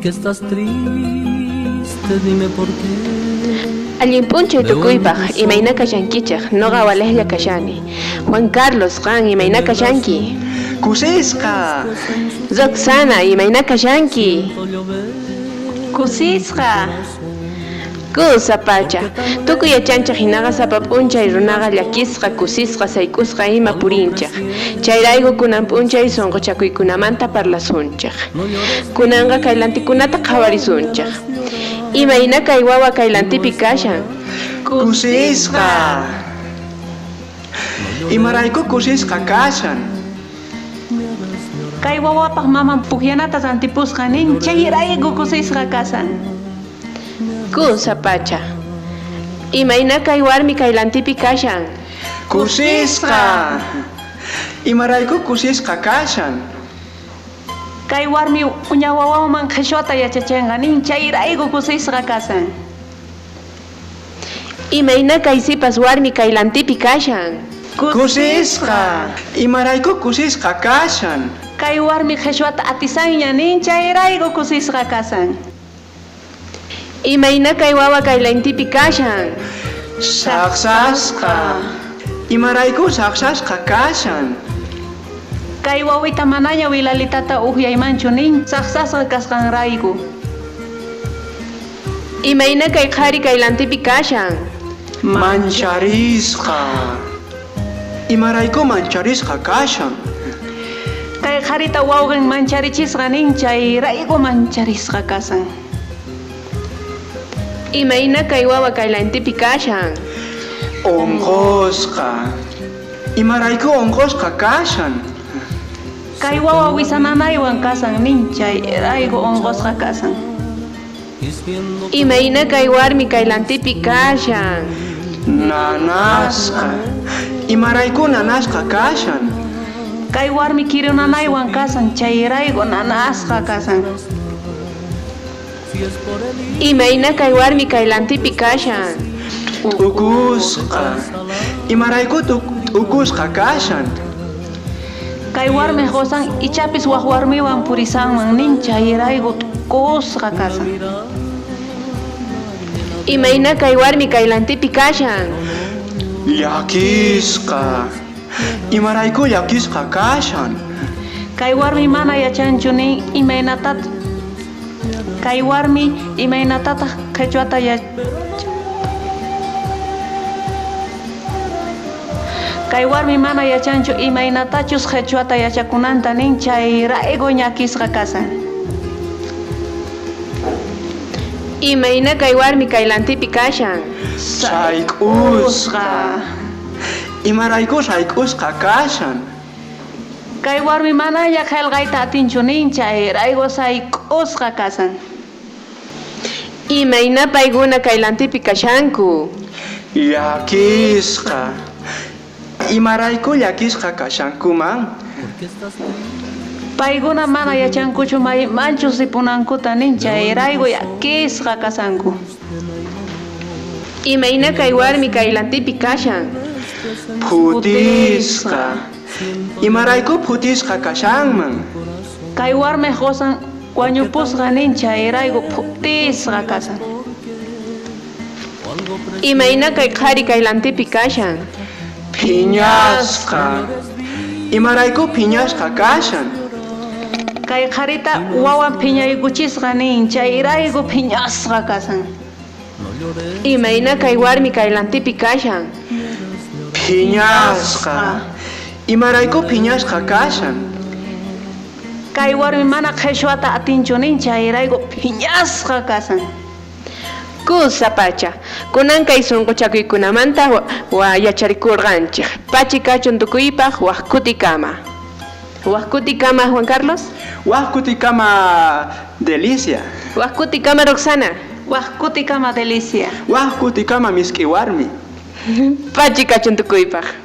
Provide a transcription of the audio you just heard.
Porque estás triste, dime por qué. Allin p'unchay tukuypaj, imayna kashankichej, noqa walejlla kashani. Juan Carlos, qan imayna kashanki? Kusisqa. Roxana, imayna kashanki? Kusisqa. Kusa pacha. Tukuy yachanchej jinaqa sapa p'unchay runaqa llakisqa, kusisqa, sayk'usqa ima purinchej. Chayrayku kunan p'unchay sonqochakuykunamanta parlasunchej. Kunanqa kay lantikunata qhawarisunchej. Imayna kay wawa kay lantipi kashan? Kusisqa. Imarayku kusisqa kashan? Kay wawapaj maman pujyanata rantipusqa nin, chayrayku kusisqa kashan. Kusa pacha. Imayna kay warmi kay lantipi kashan? Kusisqa. Imarayku kusisqa kashan? Kay warmi uña wawanman qheshwata yachachenqa nin, chayrayku kusisqa kashan. Imayna kay sipas warmi kay lantipi kashan? Kusisqa. Imarayku kusisqa kashan? Kay warmi qheshwata atisanña nin, chayrayku kusisqa kashan. Imayna kay wawa kay lantipi kashan? Sajsasqa. Imarayku sajsasqa kashan? Kay wawita manaña wilalitata ujyaymanchu nin, sajsasqa kasqanrayku. Imayna kay qhari kay lantipi kashan? Mancharisqa. Imarayku mancharisqa kashan? Kay qharita wawqen mancharichisqa nin, chayrayku mancharisqa kashan. Imayna kay wawa kay lantipi kashan? Onqosqa. Imarayku onqosqa kashan? Kay wawa wisa nanaywan kashan nin, chayrayku onqosqa kashan. Imayna kay warmi kay lantipi kashan? Nanasqa. Imarayku nanasqa kashan? Kay warmi kiru nanaywan kashan, chayrayku nanasqa kashan. Imayna kay warmi kay lantipi kashan? T'ukusqa. Imarayku t'ukusqa kashan? Kay warmej qosan ichapis waj warmiwan purisanman nin, chayrayku t'ukusqa kashan. Imayna kay warmi kay lantipi kashan? Llakisqa. Imarayku llakisqa kashan? Kay warmi mana yachanchu nin imaynatataj Kay warmi imaynatataj qhechwata Kay warmi mana yachanchu imaynatachus qhechwata yachakunanta nin, chayrayku ñakisqa kashan. Imayna kay warmi kay lantipi kashan? Sayk'usqa. Imarayku sayk'usqa kashan? Kay warmi manaña qhelqayta atinchu nin, chayrayku sayk'usqa kashan. Imayna paykuna kay lantipi kashanku? Llakisqa. Imarayku llakisqa kashankuman? Paykuna mana yachankuchu maymanchus ripunankuta nin, chayrayku llakisqa kashanku. Imayna kay warmi kay lantipi kashan? Phutisqa. Imarayku phutisqa kashanman? Kay warmej qosan wañupusqa nin, chayrayku phutisqa kashan. Imayna kay qhari kay lantipi kashan? Phiñasqa. Imarayku phiñasqa kashan? Kay qharita wawan phiñaykuchisqa nin, chayrayku phiñasqa kashan. Imayna kay warmi kay lantipi kashan? Phiñasqa. Imarayku phiñasqa kashan? Kay warmi mana qheshwata atinchu nin, chayrayku phiñasqa kashan. Kusa pacha. Kunan kay sonqochakuykunamanta yacharikurqanchej. Pachi kachun tukuypaj waj kutikama. Waj kutikama, Juan Carlos? Waj kutikama, Delicia. Waj kutikama, Roxana. Waj kutikama, Delicia. Waj kutikama, misk'i warmi. Pachi kachun tukuypaj.